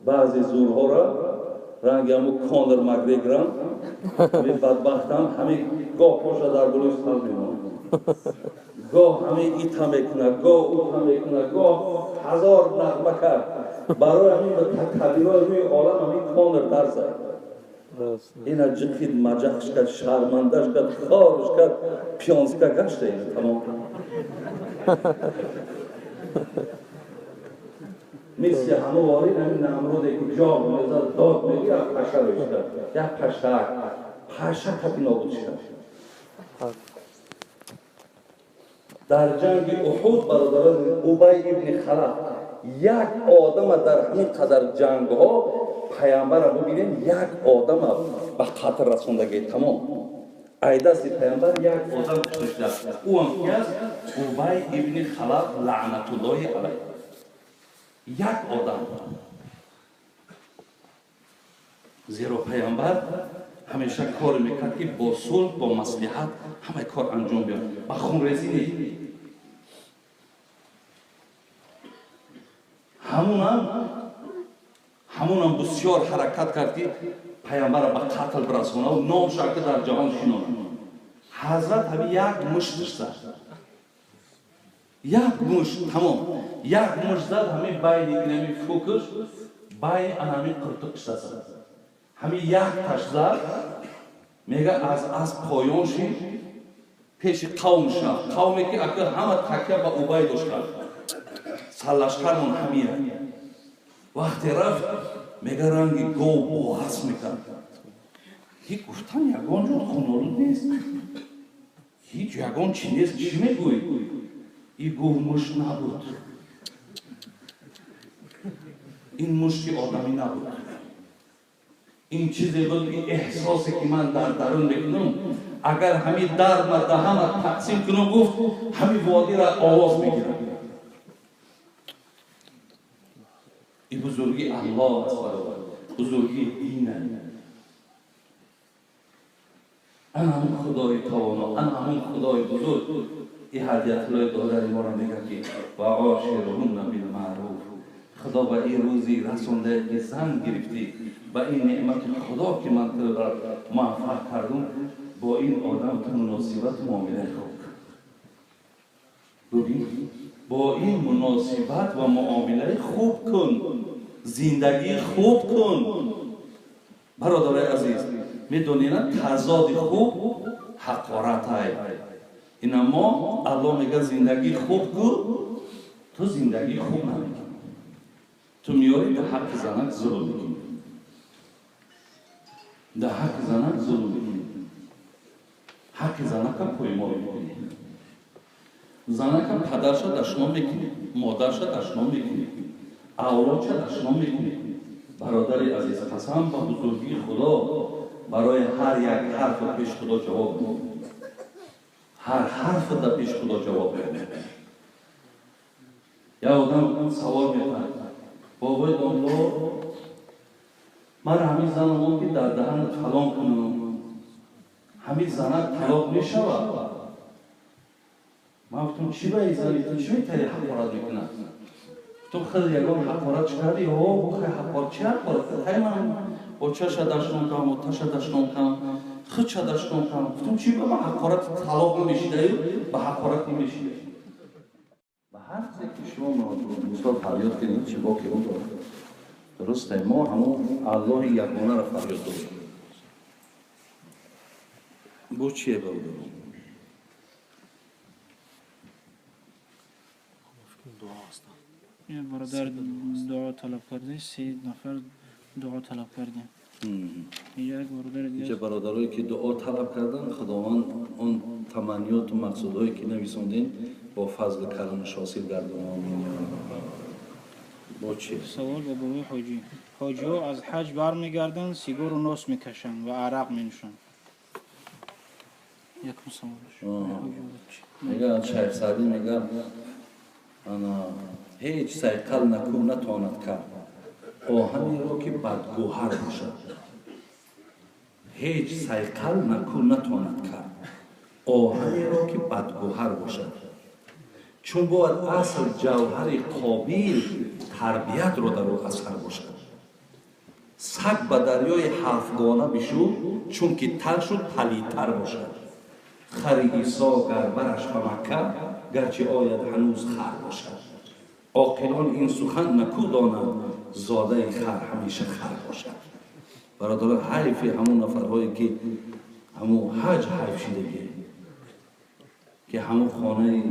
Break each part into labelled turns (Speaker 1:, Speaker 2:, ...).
Speaker 1: Баъзе зӯрҳоро ранги ҳамун Конор Макгрегорам, ҳамин бадбахтам, ҳамин гоҳ поша дар болои сар мемонад, гоҳ ҳамин ита мекунад, гоҳ ута мекунад, гоҳ ҳазор нағма кард. Барои ҳамин ба табирои рӯи олам ҳамин Конор тарсад. Ина ҷиқид, маҷақш кард, шармандаш кард, хорш кард, пёнска гашта ина тамом. Мисли ҳамон ворид ҳамин Намруде ки ҷоғ мезад, дод мегӯ, як паша рӯш кард, як пашак, паша кати нобуд шуд. Дар ҷанги Уҳуд, бародарон, Убай ибни Халаф як одама дар ҳамин қадар ҷангҳо паямбара бубинем, як одама ба қатл расондагӣ тамом. Ай дасти паямбар як одам кушта шуда. Ӯ ҳам ки аст? Убай ибни Халаф лаънатуллоҳи алайҳ. Як одам. Зеро паямбар ҳамеша кор мекард, ки бо сулҳ, бо маслиҳат ҳамаи кор анҷом биёд, ба хунрезӣ не. Ҳамунам бисёр ҳаракат кард, ки паямбара ба қатл бирасонаву номшака дар ҷаҳон шинонад. Ҳазрат ҳами як муштш зад, як мушт, тамом, як мушт зад, ҳамин байни инами фукш, байни анами қиртиқшда зад. Ҳамин як таш зад, мега аз асп поён шид, пеши қавм шав, қавме ки ака ҳама такя ба Убай доштанд, сарлашкармон ҳамия. Вақте рафт, мега ранги гов боҳас мекард. Ҳи гуфтан, ягон ҷо хунолуд нест, ҳеҷ ягон чи нест, чӣ мегӯӣ? И гуфт, мушт набуд, ин мушти одамӣ набуд, ин чизе буд ки эҳсосе ки ман дар дарун мекунам, агар ҳамин дардма да ҳама тақсим кунам, гуфт, ҳамин водира овоз мегирам. Ин бузургии Аллоҳ аст, бародар, бузургии дин. Ана ҳамун Худои тавоно, ана ҳамун Худои бузург и ҳадиятуллои додари моро мегӯяд, ки ва ошируҳунна билмаъруф. Худо ба ин рӯзи расондае, ки зан гирифтӣ, ба ин неъмати Худо, ки ман туро муваффақ кардум, бо ин одам ту муносибату муомилаи хуб кун. Бубин, бо ин муносибат ва муомилаи хуб кун, зиндагии хуб кун. Бародарои азиз, медонена, тазоди хуб ҳақоратай. Ина мо Аллоҳ мега, зиндагии хуб кун, ту зиндагии хуб намекунӣ, ту меёрӣ дар ҳаққи занак зулм мекунӣ, дар ҳаққи занак зулм мекунӣ, ҳаққи занака поймол мекунӣ, занака падарша дашном мекунӣ, модарша дашном мекунӣ, авлодша дашном мекунӣ. Бародари азиз, қасам ба бузургии Худо, барои ҳар як ҳарф пеш Худо ҷавоб медиҳӣ, ҳар ҳарф дар пеш Худо ҷавоб медиҳӣ. Як одам савол мекард: бобои домло, ман ҳамин занамон ки дар даҳан фалон кунам, ҳамин занак талоқ мешавад? Ман гуфтам, чӣ ба ин зани ту чӣ метари ҳақорат мекунад? Гуфтам, хел ягон ҳақорат чӣ кардӣ? О, хай, ҳақорат чӣ ҳақорат? Хай, ман очаша дашном кардам, оташа дашном кардам, худша дашном кардам. Гуфтам, чӣ ба ман ҳақорати талоқ намешидаю, ба ҳақорат намешида? Ба ҳар чизе ки шумо мисол фарёд кунед, чӣ боки он дорад? Дурусте, мо ҳамон Аллоҳи ягонаро фарёд дорем. Бо чие, бародарон?
Speaker 2: Бародар дуо талаб карде, 3 нафар дуо талаб кардем. Як бародари дигар.
Speaker 1: Инҷа бародарое ки дуо талаб кардан, Худованд он таманниёту мақсудҳое ки нависондем, бо фазлу карамаш ҳосил гардона. Омин я Рабб. Бо чи?
Speaker 2: Савол ба бобои ҳоҷӣ. Ҳоҷиҳо аз ҳаҷ бармегарданд, сигору нос мекашанд ва арақ менӯшанд. Якум саволш.
Speaker 1: Мега Шайх Саъдӣ, мега, ана ҳеҷ сайқал наку натавонад кард оҳанеро, ки бадгӯҳар бошад. Ҳеҷ сайқал наку натавонад кард оҳанеро, ки бадгӯҳар бошад, чун бояд асл ҷавҳари қобил тарбиятро дар ӯ асар бошад. Саг ба дарёи ҳафтгона бишуд, чунки тар шуд, палидтар бошад. Хари Исо гар бараш ба Макка, гарчи ояд ҳанӯз хар бошад. Оқилон ин сухан накӯ донанд, зодаи хар ҳамеша хар бошад. Бародарон, ҳайфи ҳамун нафарҳое ки ҳамун ҳаҷ ҳайф шидагӣ, ки ҳамун хонаи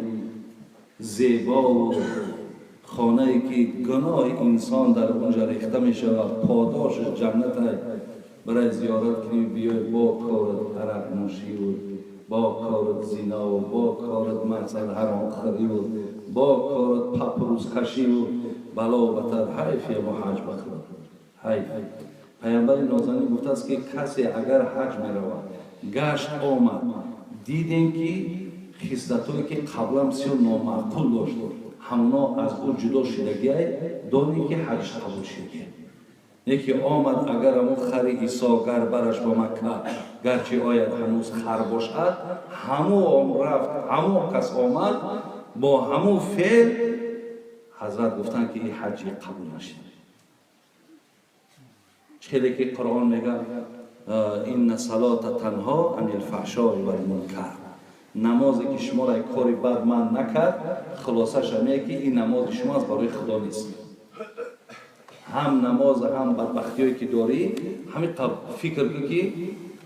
Speaker 1: зебову хонае ки гуноҳи инсон дар онҷа рехта мешавад, подошаш ҷаннат барои зиёрат кунӣ, биёй бо корат арақнӯшиву бо корат зинову бо корат мақсад ҳаромхӯриву бо корат папрӯзкашиву бало батар. Ҳайф ямо ҳаҷ ба Худо, ҳайф. Паямбари нозанин гуфтааст, ки касе агар ҳаҷ меравад, гашт омад, дидем ки хислатое ки қаблан бисёр номаъқул дошт, ҳамоно аз ӯ ҷудо шидагиай, донем ки ҳаҷш қабул шидагиай. Яке омад, агар ҳамун хари Исо гар бараш ба Макка, гарчи ояд ҳанӯз хар бошад, ҳамун рафт, ҳамун кас омад бо ҳамун феъл, ҳазрат гуфтанд, ки ин ҳаҷи қабул нашид. Хеле ки Қуръон мега: инна салота танҳо анил фаҳшои валмункар. Намозе ки шуморо кори бад манъ накард, хулосааш ҳамее ки ин намози шумо аз барои Худо нест. Ҳам намоз, ҳам бадбахтиҳое ки дорӣ, ҳамин фикр кун, ки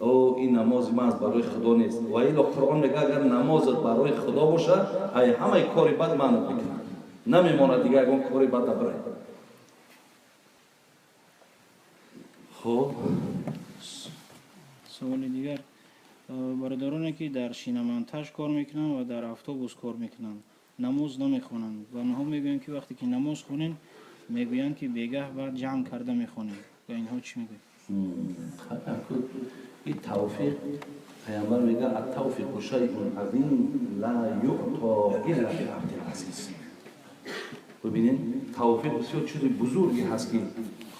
Speaker 1: о, ин намози ман аз барои Худо нест. Ва ило Қуръон мега, агар намозат барои Худо бошад, ай ҳамаи кори бад манъат мекунад, намемонад дига ягон кори бад набарай. Хуб.
Speaker 2: Саволи дигар: бародароне ки дар шиномонтаж кор мекунанд ва дар автобус кор мекунанд, намоз намехонанд. Ба онҳо мегӯянд, ки вақте ки намоз хонем, мегӯянд, ки бегаҳ баъд ҷамъ карда мехонем. Ба инҳо чӣ мегӯед?
Speaker 1: Ин тавфиқ, паямбар мега: аттавфиқу шайъун азим ла юъто илла биабдил азиз. Бибинед, тавфиқ бисёр чизи бузурге ҳаст, ки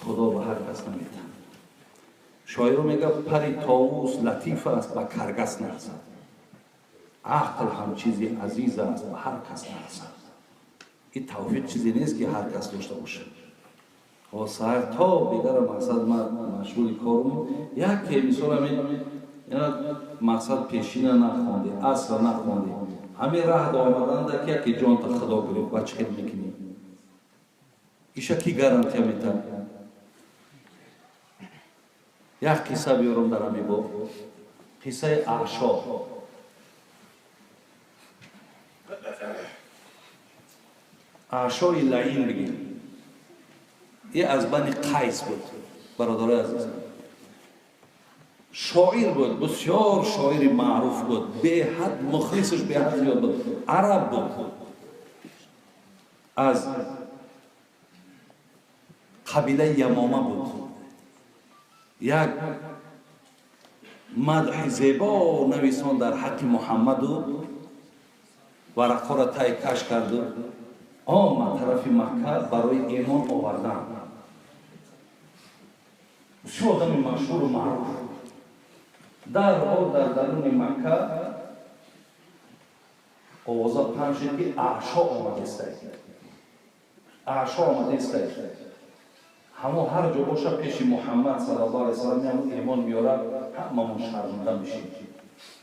Speaker 1: Худо ба ҳар кас наметаҳад. Шоиро мега: пари товус латиф аст, ба каргас нарасад, ақл ҳам чизи азиз аст, ба ҳар кас нарасад. Ин тавфиқ чизе нест, ки ҳар кас дошта бошад. Саҳар то бегара мақсад ман машғули корум, яке мисол ҳамин мақсад пешина нахонде, асра нахонде, ҳамин раҳд омаданда ки яке ҷонта Худо гирифт, ба чӣ хел мекунӣ? Иша ки гарантия метаҳад? Як қисса биёрам дар ҳамин боб, қиссаи Аъшо. Аъшои лаин бигем, и аз бани Қайс буд. Бародарои азиз, шоир буд, бисёр шоири маъруф буд, беҳад мухлисаш беҳад зиёд буд. Араб буд, аз қабилаи Ямома буд. Як мадҳи зебо нависон дар ҳаққи Муҳаммаду варақҳоро тай каш карду омад тарафи Макка барои имон овардан. Бисёр одами машҳуру маъруф. Дарҳол дар даруни Макка овоза паҳн шуд, ки Аъшо омадестай, Аъшо омадестай. Ҳамо ҳар ҷо боша, пеши Муҳаммад саллаллоҳу алайҳи васаллам ҳамон имон меёрад, ҳамамон шарманда мешем.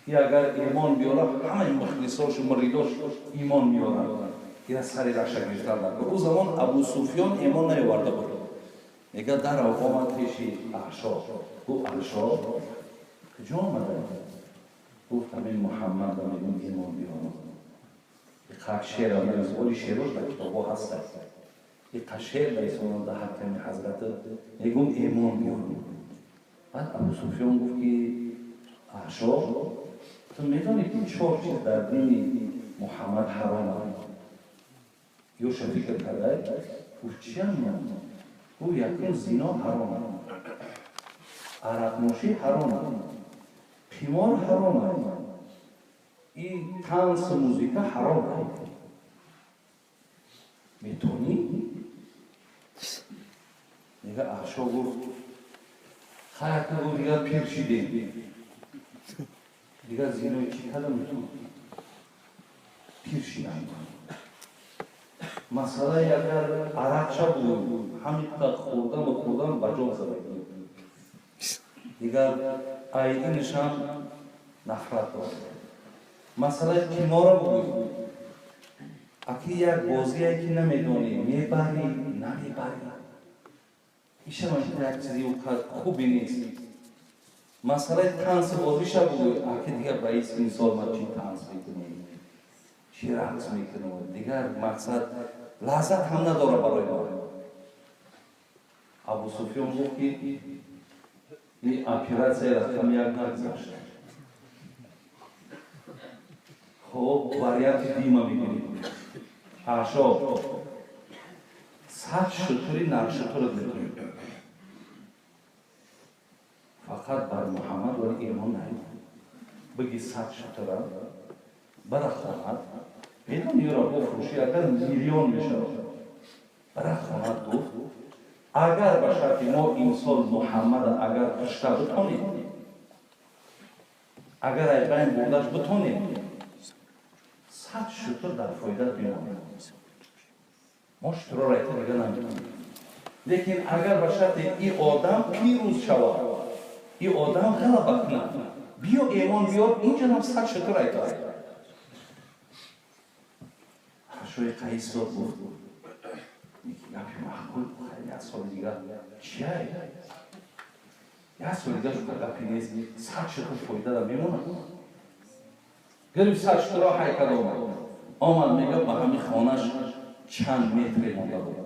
Speaker 1: И агар имон биёрад, ҳамаи мухлисошу муридош имон меёрад. Ина сари раша гирифтан дар. Ӯ замон Абу Суфён имон наёварда буд. Мега, дарав омад пеши Аъшо, гуфт: Аъшо, куҷо омада? Гуфт: ҳамин Муҳаммадро мегӯм имон биёрад. Иқак шеъра навис, оли шеърош дар китобҳо ҳастад. Иқа шеър нависонад дар ҳаққи ҳамин ҳазрата, мегӯм имон биёрам. Баъд Абу Суфён гуфт, ки Аъшо, ту медонӣ, ки чор чиз дар дини Муҳаммад ҳаром аст? Ёша фикр кардай, гуфт: чиам? Гуфт: якум, зино ҳаром аст, арақнӯшӣ ҳаром аст, қимор ҳаром аст, и тансу музика ҳаром аст. Метонӣ? Мега, Аъшо гуфт: хайр, гуфт, дигар пир шидем, дигар зинои чӣ кардам, метонам, пир шидам. Масъалаи агар арақша буд, ҳамин қадр хӯрдану хӯрдан ба ҷон задагӣ. Дигар ай инашам нафрат дорад. Масъалаи қимора бугӯй. Аки як бозие ки намедонӣ, мебарӣ, намебарӣ. Ишам як чизи хуби нест. Масъалаи танси бозиша бугӯй. Аки дигар ба исми мисол ман чӣ танс мекунем, чӣ рақс мекунем. Дигар мақсад лаззат ҳам надорад барои мо. Абу Суфён гуфт ки ин оператсия рақами як нагузашт. Хоб, варианти дима мегирем. Аъшо 100 шутури наршутурат метавонем. Фақат бар Муҳаммад вали имон наёр. Биги 100 шутура бара хонад, медони ёро бифурӯшӣ агар миллион мешавад. Бара хонад гуфт, агар ба шарти мо имсол Муҳаммада агар кушта битонем, агар аз байн бурдаш битонем, 100 шутур дар фоидат мемонад. Мо шутурро райта дига наметонем. Лекин агар ба шарти и одам пирӯз шавад, и одам ғалаба кунад, биё эмон биёр, инҷанам 100 шутур райта. Ҳашои Қайс дод гуфт, гапи маъқул, як соли дигар чия? Як соли дигар шуд гапи нест, 100 шутур фоидада мемонад. Гирифт 100 шутурро ҳай кард омад. Омад мега ба ҳамин хонаш чанд метре монда буд.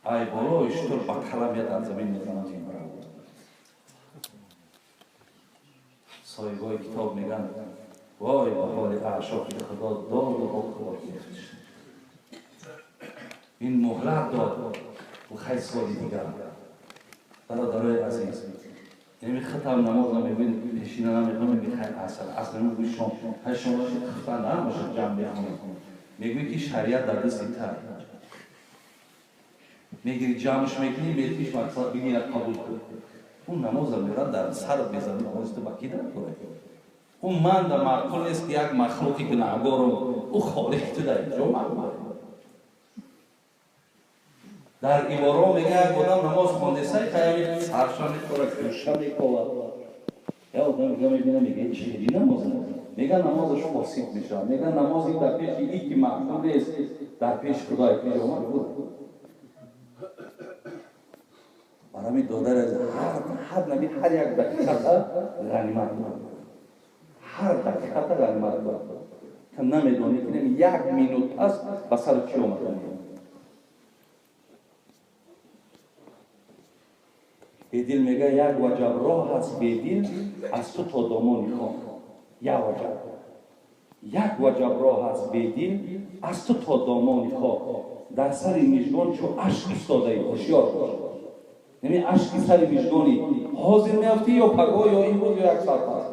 Speaker 1: Ай болои шутур ба кала меяд дар замин мезанад мебарад. Соҳибои китоб мегӯянд вой ба ҳоли аъшо ки Худо доду бо Худо гирифтиш. Ин муҳлат дод хай соли дигар. Бародарои азиз, яъне хатам намоз намегӯед, пешина намехонем, мегӯед хай аср, аср мегӯед шом, хай шом бошад, хифтан набошад, ҷамъ мехонем. Мегӯед ки шариат дар дасти та. Мегири ҷамъш мекунӣ, метиш мақсад бигирад қабул кун. Ун намоза мерад дар сарат мезанад, намози ту ба ки дар кора? Ун ман да маъқул нест ки як махлуқи гунаҳгорум, ӯ холиқи ту дар инҷо маъқул. Дар иборо мега як одам намоз хондесай, хаями сарша мекора, кӯша мекова. Я одам мега мебина, мега чӣ намоз? Мега намозаш фосид мешавад. Мега намози дар пеши и ки маъқул нест, дар пеши Худо ки омад буд. Барои додар аз ҳар наби ҳар як дақиқата ғанимат буд. Ҳар дақиқата ғанимат буд. Ту намедонӣ ки як минут пас ба сар чӣ омадани. Бедил мега як ваҷаб роҳ аст бедил аз ту то домони хок. Як ваҷаб. Як ваҷаб роҳ аст бедил аз ту то домони хок. Дар сари мижгон чу ашк истодаӣ, ҳушёр бош. Яъне ашки сари мижгонӣ ҳозир меафтӣ ё пагоҳ ё имрӯз ё як соат пас.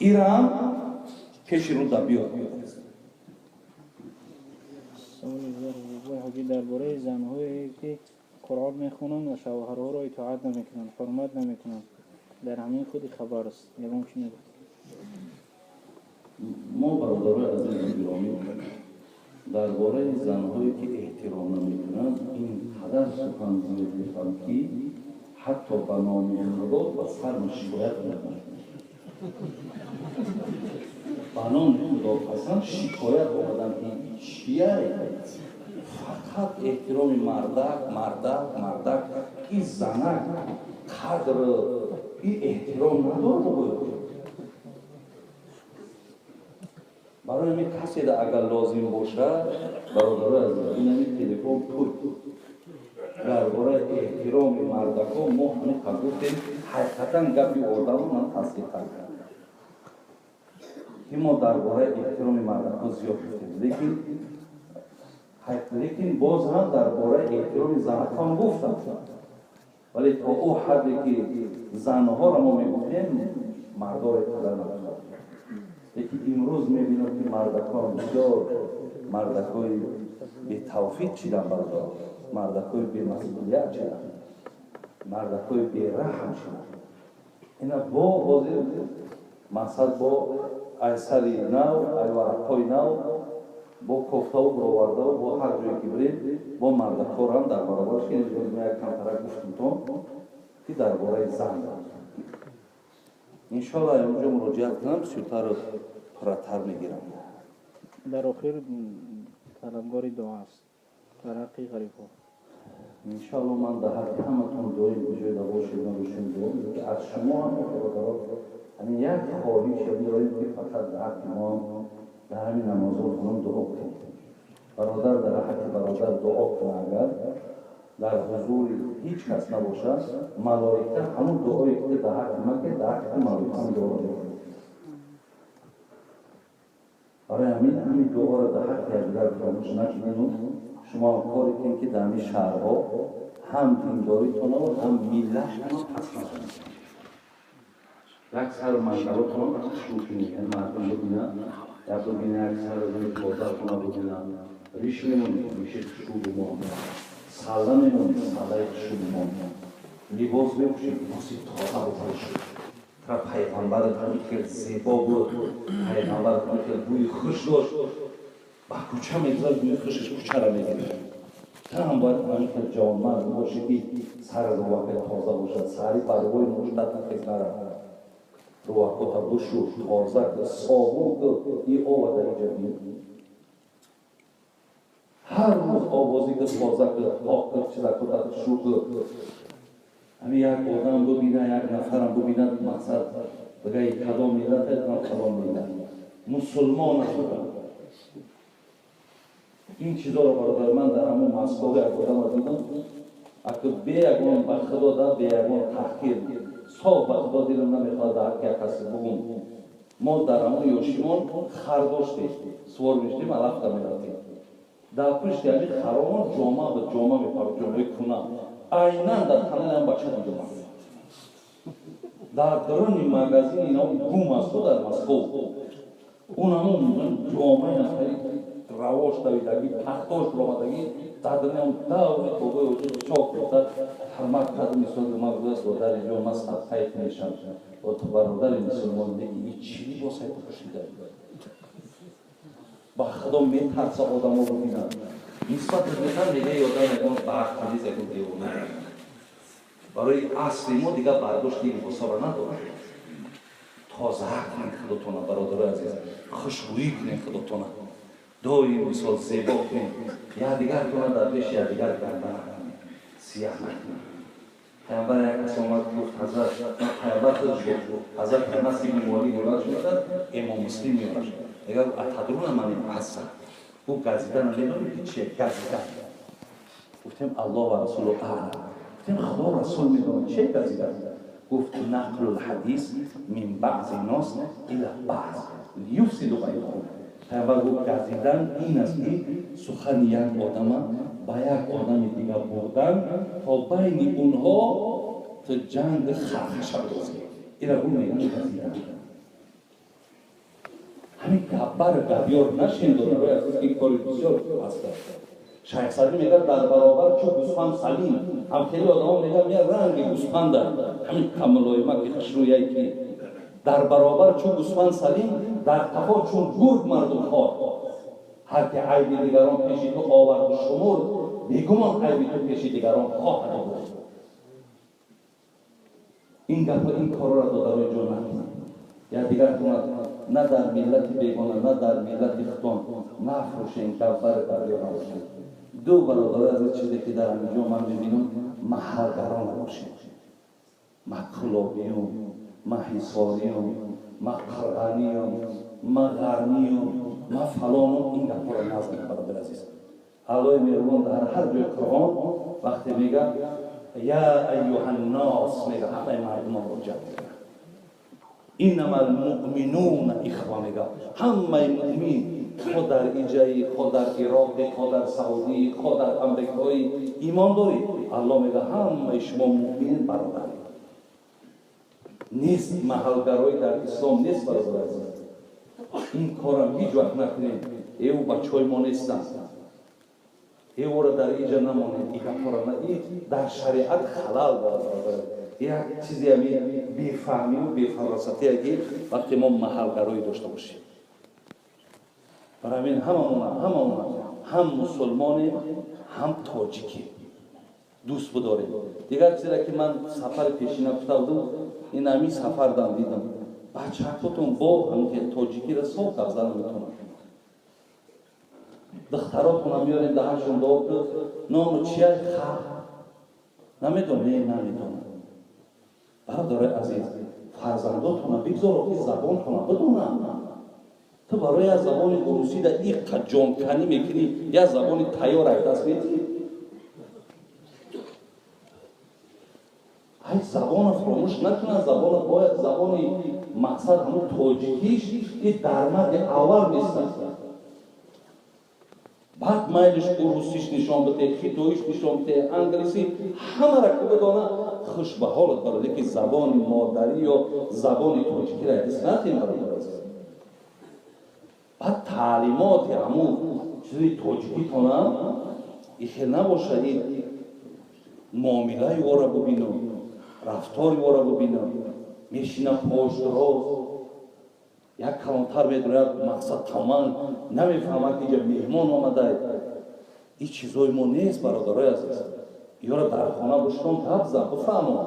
Speaker 1: Ирам пеши рӯ дар биёр.
Speaker 2: Саволи дигар дар бораи занҳое ки Қуръон мехонанд ва шавҳарҳоро итоат намекунанд, ҳурмат намекунанд. Дар ҳамин худи хабар аст. Ягон чӣ мегуфт?
Speaker 1: Мо бародарои азизу гиромӣ дар бораи занҳое ки эҳтиром намекунанд ин қадар сухан зиёд гуфтам ки ҳатто ба номи Худо ба сарм шикоят омаданд. Ба номи Худо қасам шикоят омаданд ки чия? Фақат эҳтироми мардак, мардак, мардак, и занак қадр, и эҳтиром надорад бояд. Барои ҳамин каседа агар лозим бошад, бародарои азиз, ин ҳамин телефон пул. Дар бораи эҳтироми мардакҳо мо ҳамин қадр гуфтем, ҳақиқатан гапи одамро ман тасдиқ кардам. Ки мо дар бораи эҳтироми мардакҳо зиёд гуфтем, лекин боз ҳам дар бораи эҳтироми занакҳо гуфтам. Вале то ӯ ҳадде ки занҳоро мо мегуфтем, мардоро қадар нагуфтам. Лекин имрӯз мебинам ки мардакҳо бисёр мардакҳои бетавфиқ шидан, бародар, мардакҳои бемасъулият шидан, мардакҳои бераҳм шидан. Ина бо ҳозир мақсад бо айсари нав, айварақҳои нав, бо кофтаву бировардаву бо ҳар ҷое ки биред, бо мардакҳорам дар баробарш ки як камтарак гуфтумтон, Ки дар бораи зан буд. Иншоалло, онҷо муроҷиат кунам, бисёртару пурратар мегирам.
Speaker 2: Дар охир талабгори дуо аст дар ҳаққи ғарибҳо.
Speaker 1: Иншоалло, ман дар ҳаққи ҳаматон доим, куҷода бошед, набошем, дуо. Аз шумо ҳам, бародаро, ҳамин як хоҳише дорем, ки фақат дар ҳаққи мо дар ҳамин намозотонам дуо кунед. Бародар дар ҳаққи бародар дуо кунад, агар дар ҳузури ҳеҷ кас набошад, малоика ҳамун дуое ки дар ҳаққи ман ки дар ҳаққи малоикам дуо мекунад. Барои ҳамин дуоро дар ҳаққи якдигар фаромӯш накунеду шумо ҳам коре кунед, ки дар ҳамин шаҳрҳо ҳам диндоритонро, ҳам миллатонро пас назанед. Як сару манзаротонро хушрӯ кунед, яъне мардум бибинад, як бибина, як сару рӯи тозаатонро бибинад. Риш мемонед, риши хушрӯ бимон, салла мемонед, саллаи хушрӯ бимон, либос мепӯшед, либоси тоза бупӯш. Тра пайғамбарат ҳамин хел зебо буд, пайғамбарат ҳамин хел бӯи хуш дошт, ба кӯча мегузашт, бӯи хушаш кӯчаро мегирифт. Ту ҳам бояд ҳамин хел ҷавонмард бошӣ, ки сари рувакат тоза бошад, сари барвои муштат хез наравад. Рувакота бушӯр, тоза кун, собун кун, и ова дар инҷа бин. Ҳар рӯз овозӣ кун, тоза кун, пок кун, чизакота шу кун. Ҳамин як одам бубина, як нафарам бубинад, мақсад бигӯяд: кадом миллат аст, кадом миллат, мусулмон аст. Ин чизоро, бародар, ман дар ҳамон Москва як одама дидам, аку бе ягон, ба худо да, бе ягон таҳқир, соф, ба худо, дилам намехоҳад дар ҳаққи як касе бугум. Мо дар ҳамон ёшимон хар доштем, сувор мешудем, алафта мерафтем. Дар пушти ҳамин харомон ҷома буд, ҷома мепард, ҷомаи куна. Айнан дар танаи ҳам бача дидам. Дар даруни магазини ино гум асту дар Москов. Он ҳамон ҷомаи нафари равош давидагӣ, пахтош ромадагӣ, дар даруни ҳам даври бобои оҷи чок гирифта ҳурмат карду мисол ман гуфтааст: «Додари ҷон, ман садқаи мешам, ту бародари мусулмон, лекин и чӣ либосе пӯшида?» Ба худо, метарса одамо бибинанд. Нисбат мекан, мега ёдам ягон баақлиз, ягон девона. Барои асли мо дигар бардошти либосаро надорад. Тоза кунед худотона, бародарои азиз, хушбӯӣ кунед худотона, доим мисол зебо кунед якдигартона, дар пеши якдигар ганда накунед, сияҳ накунед. Пайғамбар як кас омад, гуфт: «Ҳазрат», пайғамбар худаш гуфт, Ҳазрат Анас ибни Молик ривоят мекард, Имом Муслим меорад, мегӯяд: «Атадруна мани азза?» Гуфт: «Газидан медонед, ки чие газидан?» Гуфтем: «Аллоҳ ва расулу аълам». Гуфтем: «Худо, расул медонад, чие газидан?» Гуфт: «Нақлу лҳадис мин баъзи нос ила баъз лиюфсиду байнаҳум». Пайғамбар гуфт: «Газидан ин аст, ки сухани як одама ба як одами дигар бурдан, то байни онҳо ту ҷанг хархаша бидозӣ. Ира гу мегӯянд газидан». Ҳамин гапбар гапёр нашин, додарои азиз, ки кори бисёр аст. Шайх Садӣ мегӯяд: «Дар баробар чу гӯсфанд салим». Ҳам хеле одамо мегӯяд: «Мя ранги гӯсфанда, ҳамин камлоима ки хушрӯяй, ки дар баробар чу гӯсфанд салим, дар қафо чун гург мардумхор. Ҳар ки айби дигарон пеши ту оварду шумурд, бегумон айби ту пеши дигарон хоҳад буд». Ин гапа, ин корро, додарои ҷон, накунад. Якдигартона на дар миллати бегона, на дар миллати худтон нафрӯшем, гапбар гапёр набошем. Ду, бародарои азиз, чизе ки дар ҳаминҷо ман мебинам, маҳалгаро набошем. Ма кулобиюм, ма ҳисориюм, ма қирғаниюм, ма ғармиюм, ма фалонум, ин гапҳоро назанем, бародари азиз. Аллоҳи меҳрубон дар ҳар ҷои Қуръон вақте мега: «Я айюҳаннос», мега, ҳамаи мардума муроҷиат мекунад. «Иннама алмуъминуна ихва», мега, ҳамаи муъмин, хо дар иҷаи, хо дар Ироқи, хо дар Саудӣ, хо дар Амрикоӣ имон дорӣ, Аллоҳ мега: «Ҳамаи шумо муъмин бародаред». Нест маҳалгароӣ дар ислом, нест, бародари азиз. Ин корам ҳеҷ вақт накунем. Эу бачаҳои мо нестанд, эвора дар иҷа намонед, и гапҳоро на, и дар шариат халал дорад, бародари. Як чизе ами бефаҳмиву бефаросатие, ки вақте мо маҳалгароӣ дошта бошем. Барои ҳамин ҳамамона ҳам мусулмонем, ҳам тоҷикем. Дӯст бидорем. Дигар чизе ки ман сафари пешина гуфта будам, ин ҳамин сафар дам дидам. Бачаҳотон бо ҳамин тоҷикиро соф гап зада наметавонанд. Духтаротонам меорем, даҳаншон дуо кун, ному чия хаб намедонам, не намедонам. Бародарои азиз, фарзандотона бигзоро ки забонтона бидонанд. Ту барои як забони урусӣ да иққа ҷонканӣ мекунӣ, як забони тайёр ай даст медиҳӣ. Ай забона фуромӯш накунад, забона бояд забони мақсад ҳамун тоҷикиш и дар марди аввал меистад. Баъд майлиш урусиш нишон бите, хитоиш нишон бите, англисӣ, ҳамаро ки бидона, хуш ба ҳолат баро, лекин забони модарӣ ё забони тоҷикиро ҳис натем, бародар азиз. Баъд таълимоти ҳамун чизи тоҷикитона ихел набошад, ин муомилаи ӯро бибинам, рафтори ӯро бибинам, мешинам пош дароз, як калонтар медурад, мақсад тамоман намефаҳмад ки инҷа меҳмон омадае. Ин чизои мо нест, бародарои азиз. Ёро дар хона бошон гап зан, бифаҳмон,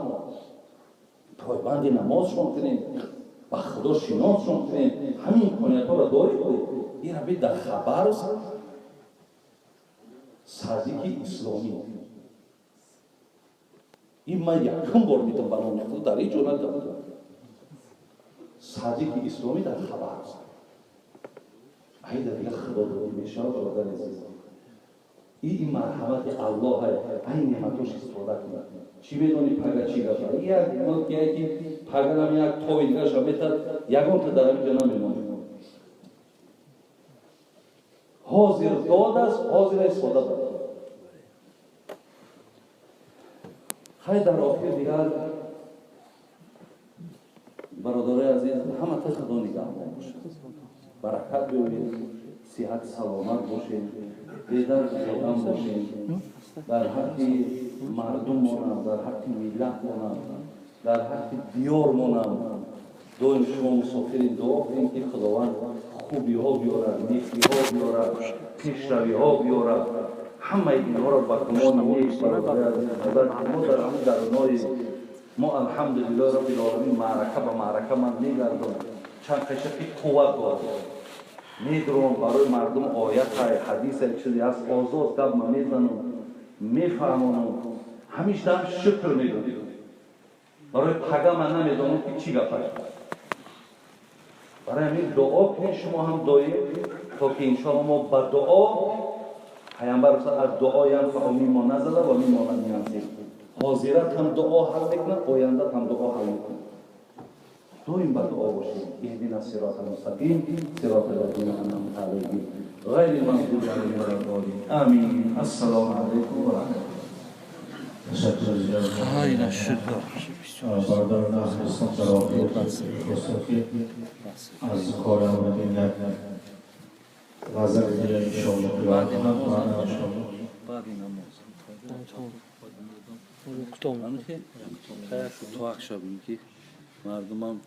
Speaker 1: пойбанди намозшон кунем, ба худо шиносшон кунем. Ҳамин имкониятҳоро дорем. Ира би дар Хабаровск садики исломӣ. Ин ман якум бор дидам ба номи худо, дар ҳеҷ ҷо надидам. Садики исломӣ дар Хабаровск. Айда дига худо додӣ мешавад, бародари азиз. Ин марҳамати Аллоҳ, ай неъматош истифода кунад. Чӣ медонӣ пага чӣ гапа? Як ки паганам як тови дигараша метад, ягонта дар ҳамин ҷо намемонад. Ҳозир дод аст, ҳозир истифода барад. Хай дар охир дигар бародарои азиз, ҳамата худо нигаҳбон бошад, баракат биёред, сиҳат саломат бошед, бедард беғам бошед, дар ҳаққи мардум монам, дар ҳаққи миллат монам, дар ҳаққи диёр монам. Доим шумо мусофирин, дуо кунед ки Худованд хубиҳо биёрад, некиҳо биёрад, пешравиҳо биёрад. Ҳамаи инҳоро ба гумони нек, бародарои азиз, назар кунед. Мо дар ҳамин дарунои мо алҳамдулиллоҳи роббил оламин маърака ба маърака ман мегардам, чанд қиша ки қувват дорам, медурам барои мардум оятай, ҳадисай, чизе ҳаст, озод гап ман мезанам, мефаҳмонам, ҳамишаам шукр мегӯям. Барои пага ман намедонам ки чӣ гап аст. Барои ҳамин дуо кунед шумо ҳам доим, то ки иншоалло мо ба дуо, пайғамбар аз дуо янфаъу миммо назала ва миммо лам янзил. Ҳозират ҳам дуо ҳал мекунад, ояндат ҳам дуо ҳал мекунад. Доим ба дуо бошед. Иҳдина сирота мустақим, сирота лазина анъамта алайҳим, ғайри мағзуби алайҳим ва лаззоллин. Амин. Ассалому алайкум ва раҳматуллоҳ.
Speaker 3: Ташаккур зиёд.
Speaker 1: Хайр, шукр.
Speaker 3: Бародарон аҳли ислом дар охир хостем ки аз кор омадем як ғазали дигар иншоаллоҳ қироат кунам. Иншоаллоҳ.
Speaker 1: Баъди намоз. То шабем ки мардумам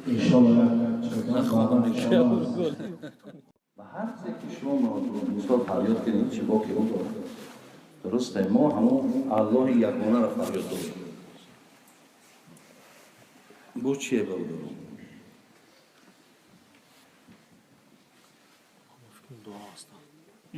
Speaker 3: иншоаллоҳ
Speaker 1: ба ҳар чизе ки шумо мисол фарёд кунед, чӣ боки ӯ дорад. Дурусте, мо ҳамон Аллоҳи ягонаро фарёд дорем. Бо чие, бародарон?